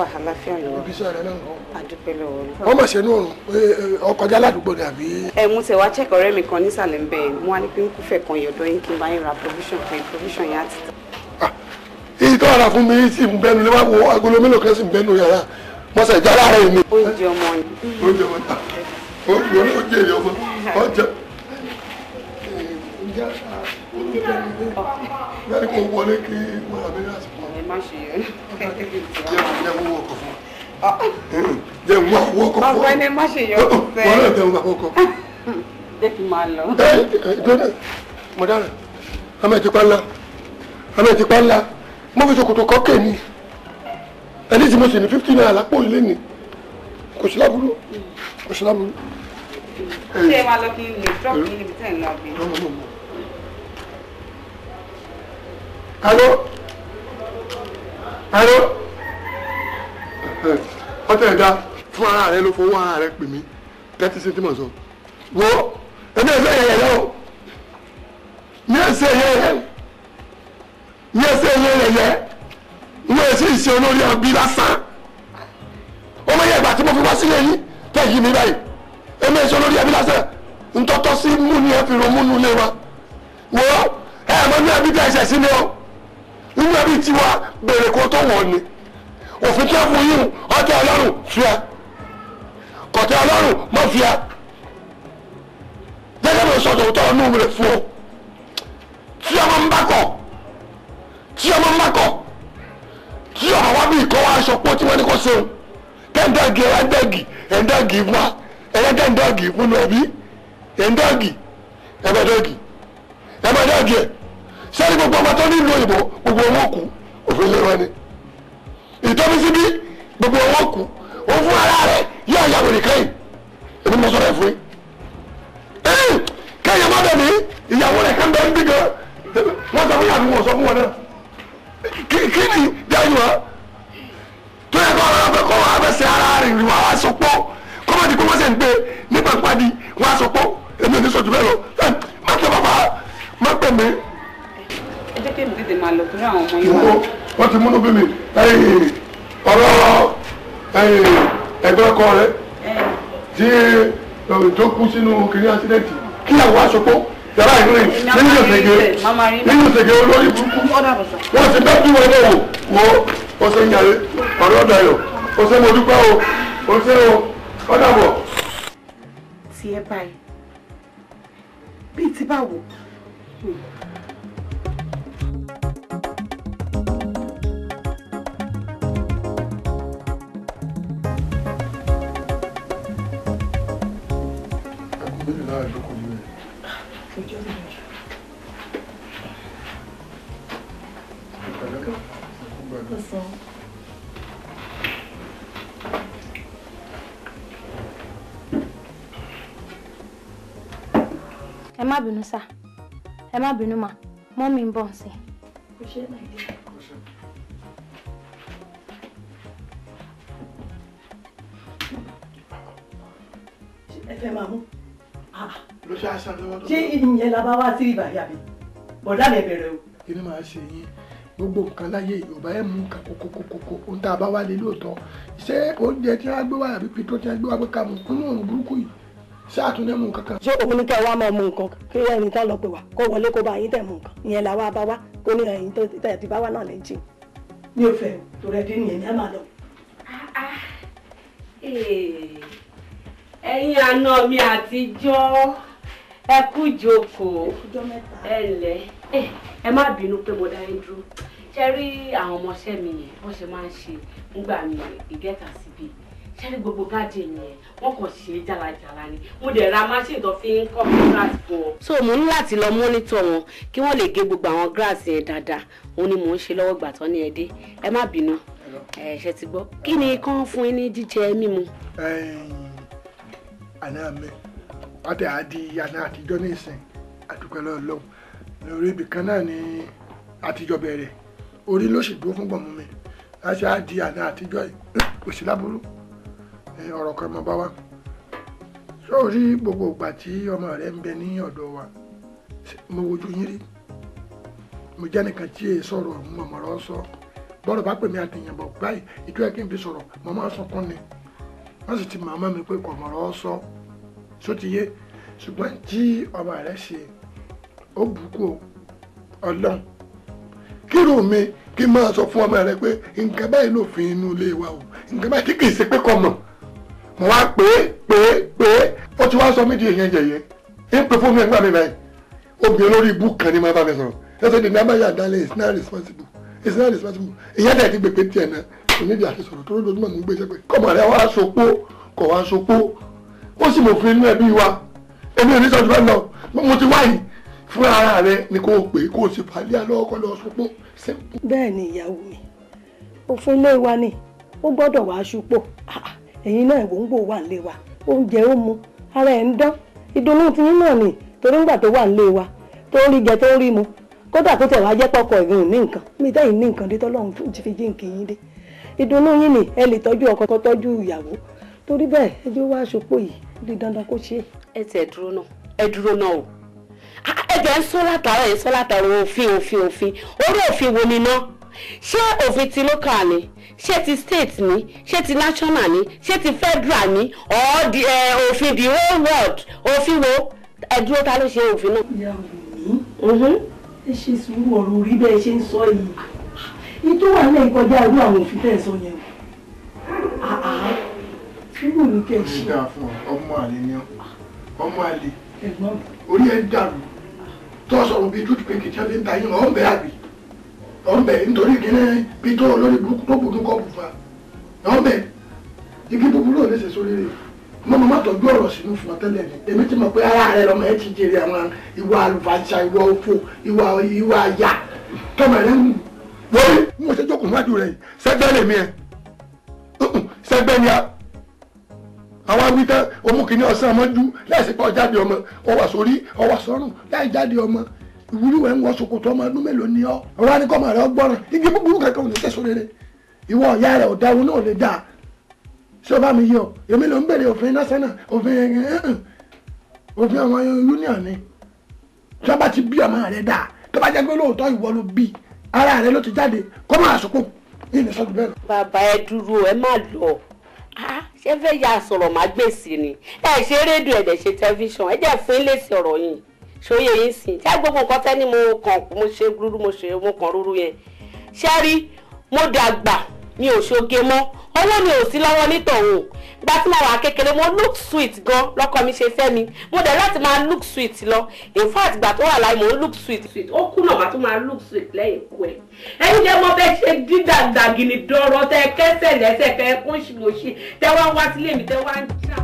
Àlàáfíà ló wà. Ibi iṣẹ́ rẹ náà ń kọ́. Àdúpẹ́ lọ́wọ́ lọ. Wọ́n mọ̀ ṣe inú òrùn ọkọjá ládùúgbò ni àbí. Ẹ mú tẹ wá check ọ̀rẹ́ mi kan nísàlẹ̀ ń bẹ̀ ẹ́ mo wá ní pé ń kúfẹ̀ kan yọ̀dọ̀ yín kí n bá yín ra provision kan provision yẹn á ti tán. Èyí tó ara fún mi sì ń bẹnu lé wá wo agolo mélòó kan sì ń bẹnu yàrá mọ́sẹ̀ ìjà lára mi. Oúnjẹ ọmọ ni. Oúnjẹ ọmọ ni. Oúnjẹ èrè ọmọ ọjẹ. Bẹ́ẹ̀ni kò wọlé kí wọ́n rà mí ní àsìkò. Ẹ má ṣe yẹn. Jẹ́ mú ọkọ̀ fún ọ. Jẹ́ mú ọkọ̀ fún ọ. Bàbá ẹni má ṣe yọ ọkọ̀ fẹ́. Wọ́n náà jẹ́ mú ọkọ̀. Jẹ́ kí n máa lọ. Ẹ ẹ mo dára, àmọ́ ẹ̀ ti pa ńlá, àmọ́ ẹ̀ ti pa ńlá, mo fi ṣòkòtò kọ́kẹ́ ni. Ẹni tí mo sì ní 50 naira lápò ilé ni. Kò sí láburú, kò sí láburú. Ṣé ẹ máa lọ kí n lè drop yín níbi tẹ́ ẹ̀ ń lọ àbí? Alo? Alo? Ọtẹ ẹ̀dá fún ara rẹ ló fowó ara rẹ pè mí tẹ́tí sí tí mo sọ. Wo ẹni ẹsẹ̀ yẹyẹ o. Ní ẹsẹ̀ yẹyẹ. Ní ẹsẹ̀ yẹyẹ. Ní ẹsẹ̀ ìṣe olórí àbí lásán. Ọmọ yẹn ìgbà tí mo fi wá sílé yín tẹ̀ yí mi báyìí. Ẹni ẹsẹ̀ olórí àbí lásán. Ntọ́tọ́ sí mú ni ẹ fi ro múnú lé wa. Wo ẹ mọ ní ẹbí tẹ ẹsẹ̀ sí mi o. Inú ẹbí tiwa bèrè kó tó wọ̀ ni. Òfin tí a fún yín ọtẹ Ọlọ́run fíà kọtẹ Ọlọ́run mọ fíà gẹ́gẹ́ bí sọdọ tó ọnù rẹ fún ọ tí ọmọ ń bá kọ tí ọmọ ń bá kọ tí ọmọ wa bí ìkọ́ wa aṣọ pọ̀ tí wọ́n ní kó ṣeun tẹ́ńdọ́ọ̀gì ẹ̀ńdọ́ọ̀gì ẹ̀ńdọ́ọ̀gì fún wa ẹ̀ńdọ́ọ̀gì fún ẹbí ẹ̀ńdọ́ọ̀gì ẹ̀ńdọ́ọ̀gì ẹ̀ńdọ́ọ̀gì ẹ̀ sẹ́ni gbogbo ọmọ tó ní ìlú òyìnbó gbogbo owó kù òfin lé wọn ni ìtọ́bí síbí gbogbo owó kù ó fún ara rẹ yóò yà wèrè kẹ́yìn èmi mọ sọ́dọ̀ ẹ̀ fún yín kẹ́yìn ọmọdé mi ìyàwó rẹ̀ kán bẹ́ẹ̀ ń bí gan wọ́n sọ fún yàrá wọn sọ fún wọn náà kí ni dáhùn wa tó yẹ kó ara fẹ́ kó ara fẹ́ ṣe ara rẹ̀ rìn wá sọ pọ́ kọ́mọ̀dé kó wọ́n sẹ̀ ń gbé nípa pàdé wọ́n á sọ pọ́ èmi ò ní sọ̀tún bẹ́ẹ̀ lọ má pẹ́ bàbá má pẹ́ mi. Ẹ jẹ́ kí èmi tètè máa lọ torí àwọn ọmọ yín wà. Wọ́n ti múnú bí mi ọ̀rọ̀ ẹgbẹ́ ọkọ rẹ̀ tí tó kú sínú kìnìún accident kí àwọn aṣọpọ̀ yàrá ìlú rẹ̀ nínú ìṣègé olórí burúkú wọ́n ti bẹ́ẹ̀ bí wọn náà wò ó ṣe ń yàrá ọ̀rọ̀ dayọ̀ ó ṣe mo dúpẹ́ o ó ṣe o ọ̀dàbọ̀. Tí ẹ báyìí bíi ti báwo. Ẹ má bínú sá, ẹ má bínú mà, mọ́mí ń bọ̀ sí. Ẹ fẹ́ máa mú. Ló ṣe àṣà lọ́wọ́ tó. Ṣé ìyẹn la bá wá sí ìbàyà mi? Bọ̀dá mi bẹ̀rẹ̀ o. Kí ni màá ṣe yín? Gbogbo nǹkan láyé Yorùbá ẹ̀ mú nǹkan kókókókó ohun tá a bá wá lé lóòótọ́. Ṣé oúnjẹ tí wọ́n gbé wá àbí pitó tí wọ́n gbé wá pé ká mú kúnú òun burúkú yìí? Ṣé àtúndé mú nǹkan kan? Ṣé òun ní kẹ́ wá máa mú nǹkan kí ẹni tán lọ pè wá kó wọlé kó bá yín tẹ̀ mú nǹkan ìyẹn là wá bá wá kó ní ẹ̀yìn tó tẹ̀ ti bá wá náà lè jìn. Mi ò fẹ́ torí ẹdín nìyẹn ní ẹ máa lọ. Ẹ̀yin àna mi àtijọ́ ẹ kú jókòó ẹ ǹlẹ́ ẹ má bínú pé mo dá yín dúró. Ṣé rí àwọn ọmọọṣẹ́ mi yẹn wọ́n ṣe máa ń ṣe ńgbà mi ìgẹ́ta síbi ṣé rí gbogbo garden yẹn wọ́n kàn ṣe é jálajàla ni mo dẹ̀ ra machine tó fi ń kọ́ grass fún wọn. So mo ní láti lọ monitor wọn kí wọ́n lè gé gbogbo àwọn grass yẹn dáadáa òun ni mò ń ṣe lọ́wọ́ gbà tán ní ẹ dé ẹ má bínú ẹ ṣe ti gbọ́ kí ni kán fún yín ní jíjẹ mímu. Àná mi wọ́n tẹ̀ á di àná àtijọ́ ní ìsìn àdúpẹ́ lọ́wọ́ lórí ibì kan náà ni àtijọ́ bẹ̀rẹ̀ orí ló sì dúró fún gbọ̀mú mi láti á di àná àtijọ́ kò sí láburú ọ̀rọ̀ kan mọ́ bá wa sórí gbogbo ìgbà tí ọmọ rẹ ń bẹ ní ọ̀dọ̀ wa mo wojú yín rí mo jẹ́ nìkan tí èè sọ̀rọ̀ mọ̀mọ́rọ́ sọ Bọ́dọ̀ bá pè mí àtẹ̀yìnbọ̀ báyìí ìjọ ẹ̀ kí n fi sọ̀rọ̀ mo máa ń sunkún ni. Wọ́n sì ti màmá mi pé kò mọ̀rọ̀ sọ só ti yé. Ṣùgbọ́n tí ọmọ rẹ̀ ṣe ó bùkún Ọlọ́run. Kírun mi kí n máa sọ fún ọmọ rẹ pé nǹkan báyìí lòfin inú ilé wa o, nǹkan báyìí tí kì í ṣe pé kò mọ̀. Mo wá pé ó ti wá sọ mí di èèyàn yẹ̀yẹ́. Ń pè fún mi ẹ̀gbọ́n mi báyìí. Obìnrin olórí ibú kan ni máa bá mi sọ̀rọ̀. Ẹ sọ the number you are dialing is not responsible. It's not responsible. Ìyẹn dẹ̀ ti gbèpè tiẹ̀ náà. Onídìí àti sọ̀rọ̀ tó lójoojúmọ́ mò ń gbé sẹ́pẹ̀. Kọ́mọ rẹ wá sopó kọ̀ wá sopó. Ó sì mọ̀ fún inú ẹbí wa. Èmi ò ní sọ̀tún bá lọ. Mo ti wá yìí. Fún ara rẹ ni kò pè kó o sì fàlẹ́ àlọ́ ọkọ lọ sopó. Bẹ́ẹ̀ ni ìyàwó mi, òfin ilé wa ni ó gbọ́dọ̀ wá ṣupò. Ẹ̀yin náà ìwò ń gbò wà nílé wa, oúnjẹ ó mu, ara ẹ̀ ń dán. Ìdùnnú tiyín náà ni torí ńgbà tó wà nílé wa tó ń rí jẹ tó ń rí mu. Kódà tó tẹ̀ wá jẹ́ pọkọ ìgbìhùn ní nǹkan mi tẹ́yìn ní nǹkan dé tọ́lọ́run ti fi jíǹkì yín dé. Ìdùnnú yín ni ẹ lè tọ́jú ọkọ kó tọ́jú ìyàwó. Torí bẹ́ẹ̀ ẹ jẹ́ wá ṣupò yìí di dandan kó ṣe. Ẹ tiẹ̀ dúró náà, ẹ dúró náà o. Ẹ jẹ́ ń sọ látara ẹ̀ ń sọ látara òfin òfin òfin orí òfin wo ni ná? Ṣé òfin ti local ni? Ṣé ti state ni? Ṣé ti national ni? Ṣé ti federal ni? Or the òfin the whole world? Òfin wo? Ẹ dúró, ta ló ṣe òfin náà? Ìyàwó mi, ẹ ṣe sùúrù, ọ̀rọ̀ orí bẹ́ẹ̀ ṣe ń sọ yìí. Ìtò wà ní ìkọjá irú àwọn òfin tẹ̀ ń sọ yẹn o. Sùúrù ni kẹ́ ẹ ṣe. Ṣé dáa fún ọ, ọmọ àlè ni ọ, ọmọ àlè. Orí ẹ ń dàrú. Tó sọ̀rọ̀ bíi toothpick tí a fi ń ta yín, ọ̀ ń bẹ̀ àbí? Ọ̀ ń bẹ̀ nítorí kíní bí tó olórí burúkú tó burú kọ́ bù fa. Ọ̀ ń bẹ̀ igi búburú ò lè ṣe sórí rẹ̀. Mo máa tọ́jú ọ̀rọ̀ sínú fún ọ tẹ́lẹ̀ ni. Èmi ti mọ̀ pé ara rẹ lọmọ ẹ ti jèrè àwọn ìwà àlùfàǹṣà, ìwà òfò, ìwà àyà tọmọ rẹ ń wù. Wọ́n mo ṣe jókòó níwájú rẹ yìí, sẹ́gbẹ́ lèmi ẹ̀. Sẹ́gbẹ́ ni a. Àwọn awítán omukini ọ̀sán ọmọ jú láìsí pé ọjáde ọmọ ọwà sórí ọwà sọ́rùn láì jáde ọmọ ìwúrí wẹ̀ ń wọ ṣòkòtò ọmọ ọdún mélòó ni ọ ọwọ́ anìkọ́mọ rẹ ọgbọ́ràn igi búburú kankan ò ní tẹ̀sán rere ìwọ ọ̀yá rẹ ọ̀dà òun náà lè dáa ṣé o bá mi yọ èmi ló ń bèrè òfin national òfin òfin àwọn union ni tí wọ́n bá ti bí ọmọ rẹ dáa tó bá jẹ́ pé lóòótọ́ ìwọ ló bí ara rẹ ló ti jáde kọ́ máa sọkún yìí ní sọ́jú bẹ́ẹ̀ lọ. Bàbá ẹ dúró, ẹ má lọ. Ṣé fẹ́ ya sọ̀rọ̀ má gbèsè ni? Ẹ ṣe rédíò, ẹ dẹ̀ ṣe tẹlifíṣàn, ẹ jẹ́ fún ilé sí ọ̀rọ̀ yìí. Ṣòye yín sìn. Ṣé gbogbo nǹkan tẹ́ ni mo kàn mo ṣe rúrú mo ṣe mo kàn rúrú yẹn? Ṣé rí mo dàgbà mi ò ṣoge mọ́, ọwọ́ mi ò sí lọ́wọ́ nítọ̀hún. Ìgbà tí mo wà kékeré mo look sweet gan lọ́kọ mi ṣe fẹ́ mi. Mo dẹ̀ láti máa look sweet lọ. In fact ìgbà tó wà láì mò ń look sweet. Ó kú náà màá tún máa look sweet lẹ́yìn ikú ẹ̀. Ẹ̀yin jẹ́ mọ bẹ́ẹ̀ ṣe dídàgbà gidi dọ̀rọ̀ tẹ kẹ́sẹ̀ lẹ́sẹ̀ kẹ́ kún ṣìlòṣì tẹ wá ń wá sílé mi tẹ wá ń jà.